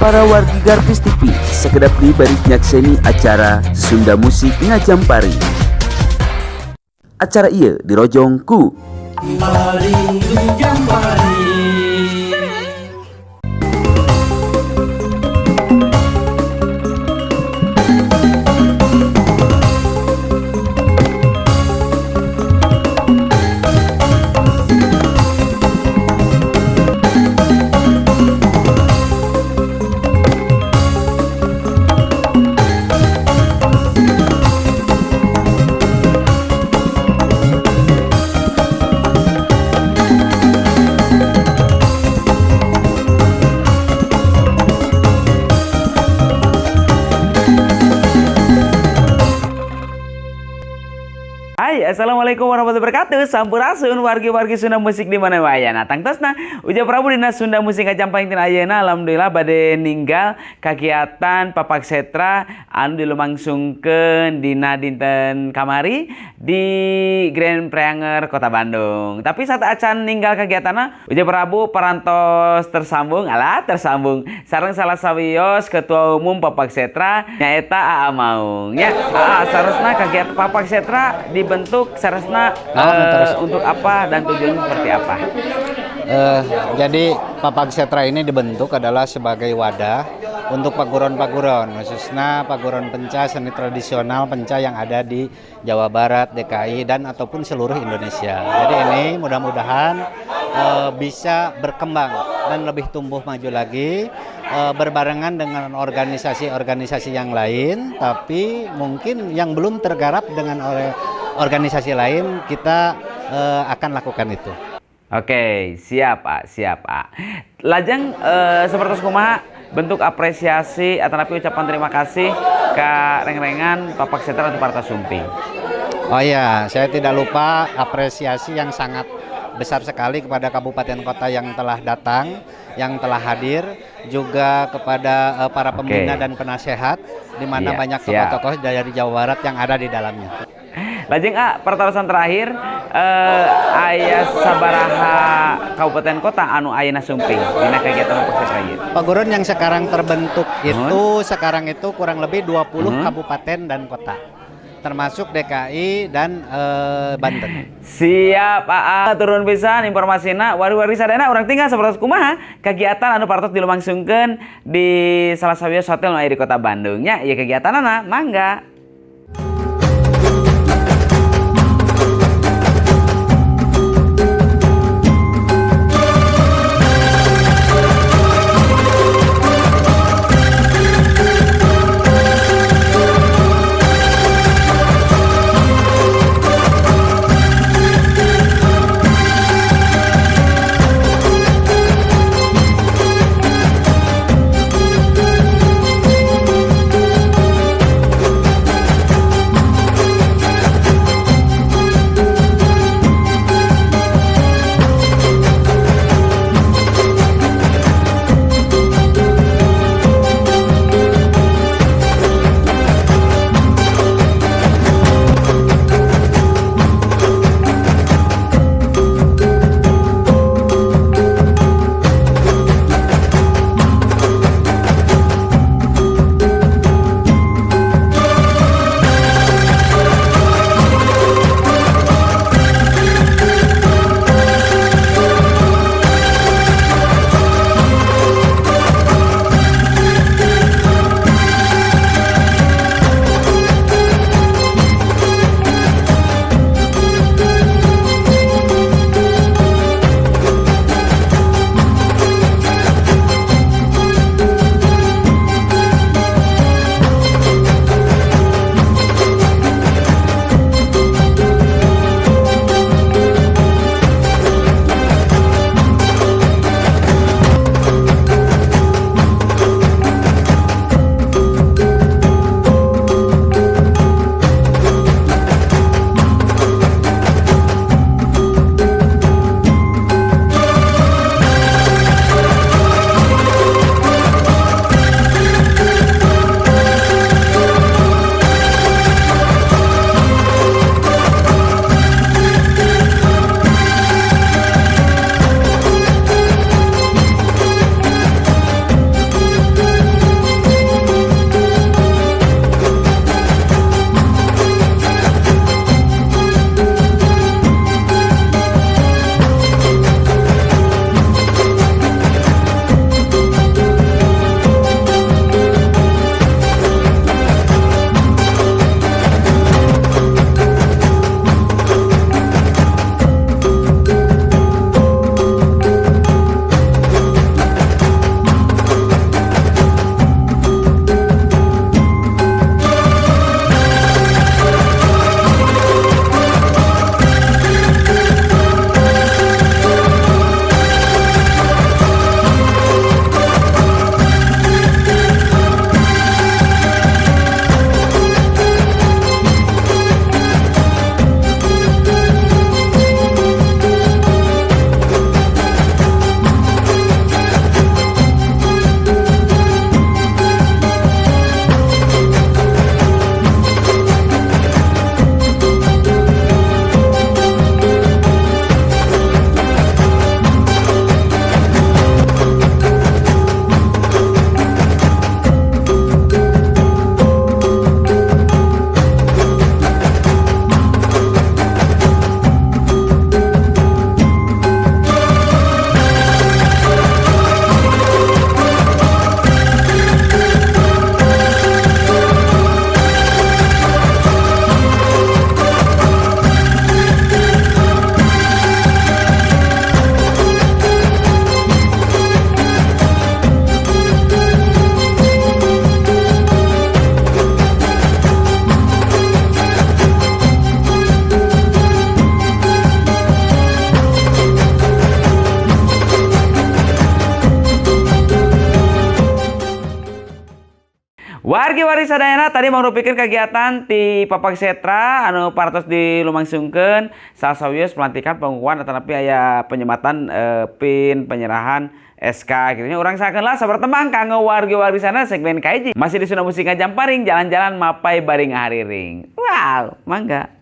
Para wargi Garpis TV, sakedap deui bari nyakseni acara Sunda Musik Ngajampari. Acara ieu dirojong ku Paling Jampari. Hai, assalamualaikum warahmatullahi wabarakatuh. Sampurasun wargi-wargi Sunda Musik di mana wae. Nah, tangtosna Uja Prabu dina Sunda Musik Ngajampari tina ayeuna, alhamdulillah bade ninggal kagiatan Papak Setra anu dilumangsungkeun dina dinten kamari di Grand Preanger, Kota Bandung. Tapi sateuacan ninggal kegiatanna, Uja Prabu parantos tersambung, alah, tersambung sareng salah sawios Ketua Umum Papak Setra, nyaeta Aa Maung. Ya, Aa, seharusnya kegiatan Papak Setra dibentuk seharusnya terus. Untuk apa dan tujuannya seperti apa? Jadi Papak Setra ini dibentuk adalah sebagai wadah untuk paguron-paguron, khususnya paguron penca seni tradisional penca yang ada di Jawa Barat, DKI, dan ataupun seluruh Indonesia. Jadi ini mudah-mudahan bisa berkembang dan lebih tumbuh maju lagi berbarengan dengan organisasi-organisasi yang lain, tapi mungkin yang belum tergarap dengan oleh organisasi lain kita akan lakukan itu. Oke, siap, Pak, siap, Pak. Lajeng seperti kumaha bentuk apresiasi atau tapi ucapan terima kasih ke rengrengan Papak Setra atau parantos sumping? Oh iya, saya tidak lupa apresiasi yang sangat besar sekali kepada kabupaten kota yang telah datang, yang telah hadir, juga kepada para pembina dan penasehat, di mana banyak tokoh-tokoh dari Jawa Barat yang ada di dalamnya. Lajeng, ah, pertarosan terakhir, aya sabaraha kabupaten kota anu ayeuna sumping dina kegiatan Papak Setra ieu? Paguron yang sekarang terbentuk itu sekarang itu kurang lebih 20 kabupaten dan kota, termasuk DKI dan Banten. Siap, Aa, turun pisan informasina. Wargi-wargi sadayana, urang tinggal sapertos kumaha kegiatan anu parantos dilumangsungkeun di salah sawios hotel nu aya di Kota Bandung nya. Ieu kegiatanana, mangga. Wargi-wargi sadayana, tadi mangrupikeun kegiatan di Papak Setra anu parantos dilumangsungkeun salah sawios pelantikan, pengukuhan atanapi aya penyematan pin, penyerahan SK gitu nya. Urang sakeun lah sabar tembang kanggo wargi-wargi sana. Segmen kahiji masih di Sunda Musik Ngajamparing, jalan-jalan mapay bari ngahariring. Wow, mangga.